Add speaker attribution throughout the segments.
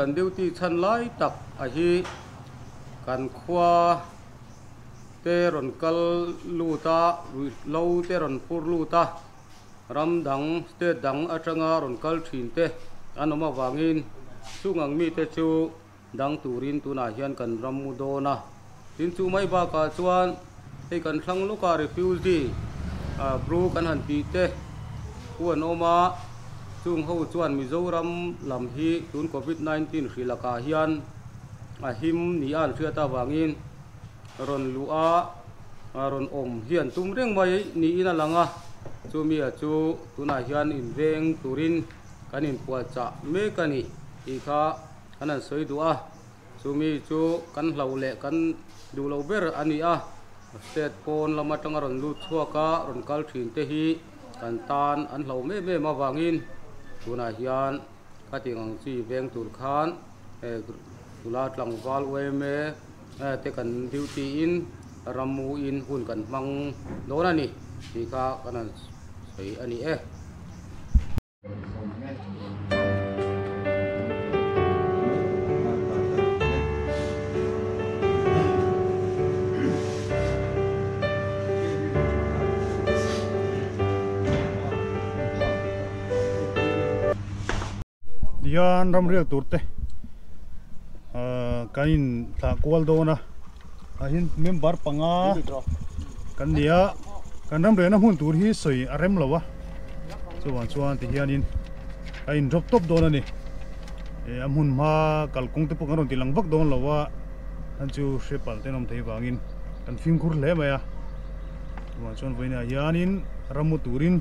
Speaker 1: kan duty chhan lai tak a hi kan khua te rawn kal lut a ruihhlo te rawn phur lut a ram dang state dang atanga rawn kal thin te an awm avangin chung ang mite chu dang turin tunah hian kan ram mu dawn a tin chu mai bakah chuan hei kan thlang lawkah refugee ah bru kan han tih te hu an awm a chung ho chuan Mizoram lam hi tun covid 19 hri lakah hian a him ni a an hriat avangin rawn luh a rawn awm hi an tum reng mai niin a lang a chumi ah chu tunah hian inveng turin kan inpuahchah mek a ni tih kha. Kan han sawi duh a, chumi chu kan hlauh leh kan duh loh ber a ni a, state pawn lam atanga rawn lut chhuak a, rawn kal thin te hi kan tan an hlauh em em avangin tunah hian khatiang ang chi veng tur khan tula tlangval yma te kan duty in rammu in hun kan hmang dawn a ni tih kha kan han sawi a ni e.
Speaker 2: Tihian ramriak tur te kan in thlah kual dawn a ah hian member panga kan ni a kan ramriahna hmun tur hi sawi a rem lo a. Chuvang chuan ti hianin a in drop tawp dawn a ni. Eh a hmun hma kalkawng te pawh kan rawn ti lang vak dawn lo a, an chu hre palh te an awm thei vangin kan fimkhur hle mai a. Chuvang chuan vawiinah hianin rammu turin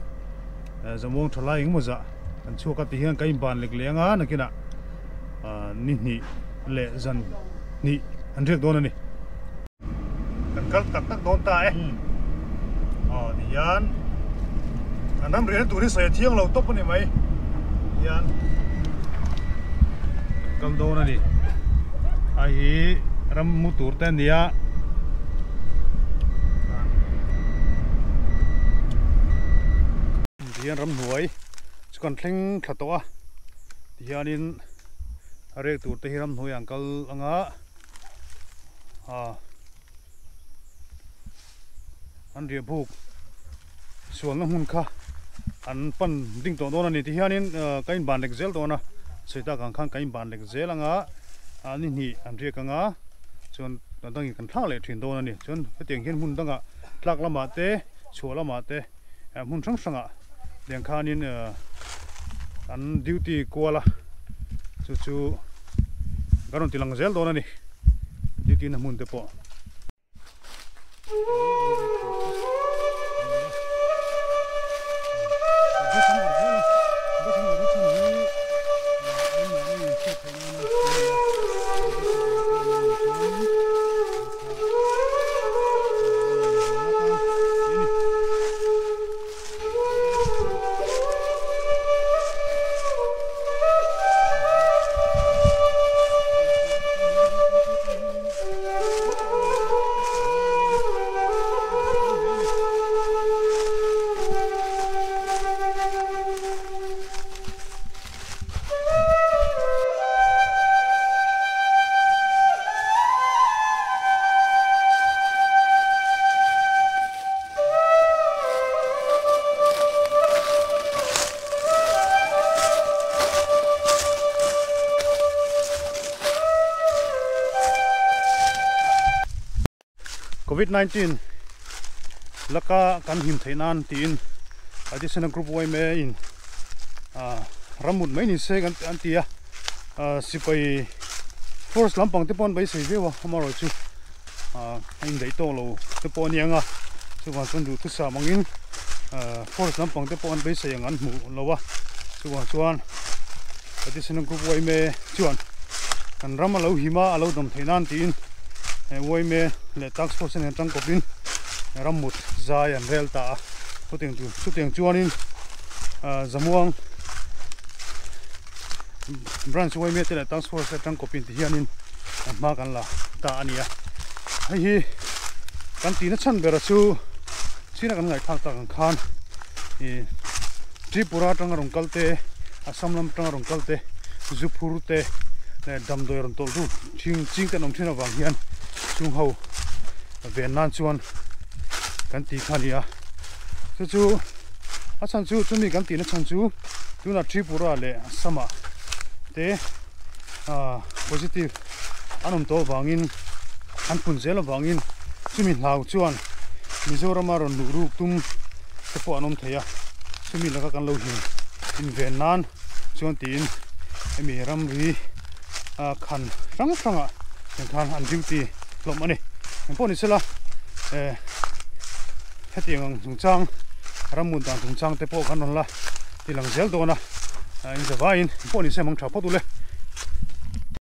Speaker 2: zamuang tha lai engemaw zah kan chhuak a ti hian kan inban lek leh anga nakinah ni hnih leh zan hnih an riak dawn a ni. Kan kal tak tak dawn ta e. Aw ti hian kan ram riahna tur hi sawi a thiang lo tawp a ni mai. Hian kan kal dawn a ni. A hi ram mu tur te a ni a. Ti hian ramhnuai chu kan thleng thla tawh a. Ti hianin a rek tur te hi ramhnuai ah an kal anga. An riah buk sualna hmun kha an pan ding tawh dawn a ni tihianin ka inban lek zel dawn a sawi tak ang khan ka inban lek zel anga ni hnih an riak anga chuan a dangin kan thlak leh thin dawn a ni chuan hetiang hian hmun dangah tlak lamah te chhuah lamah te hmun hrang hrangah tiang khanin an duty kual a chu chu kan rawn ti lang zel dawn a ni duty na hmun te pawh. Covid 19 laka kan him theih nan tiin additional group yma in ramut mai ni se an ti a sipai force lampang te pawh an beisei viau a amaherawhchu a indaih tawk lo te pawh a ni ang a chuvang chuan duhthusam angin force lampang te pawh an beisei ang an hmuh lo a chuvang chuan additional group yma chuan kan ram a lo him a a lo dawm theih nan tiin yma leh task force te nen tangkawpin rammut zai an rel ta a chutiang chu chutiang chuanin zamuang branch yma te leh task force te tangkawpin ti hianin hma kan la ta a ni a hei hi kan tihna chhan ber chu china kan ngaihthlak tak ang khan ih Tripura atanga rawn kal te Assam lam atanga rawn kal te zu phur te leh damdawi rawn tawlh ruk ching ching te an awm thin avang hian chung ho ven nan chuan kan tih kha a ni a chu chu a chhan chu chumi kan tihna chhan chu tunah Tripura leh Assam ah te ah positive an awm tawh avangin an pun zel avangin chumi hlau chuan Mizorama rawn luh ruk tum te pawh an awm thei a chumi laka kan lo hlim inven nan chuan tiin hemi ramri ah khan hrang hrangah tiang khan an duty hlawm a ni engpawh ni sela eh hetiang ang chungchang rammun dan chungchang te pawh kan rawn la ti lang zel dawn a in zavaiin engpawh ni se mang tha phawt ule.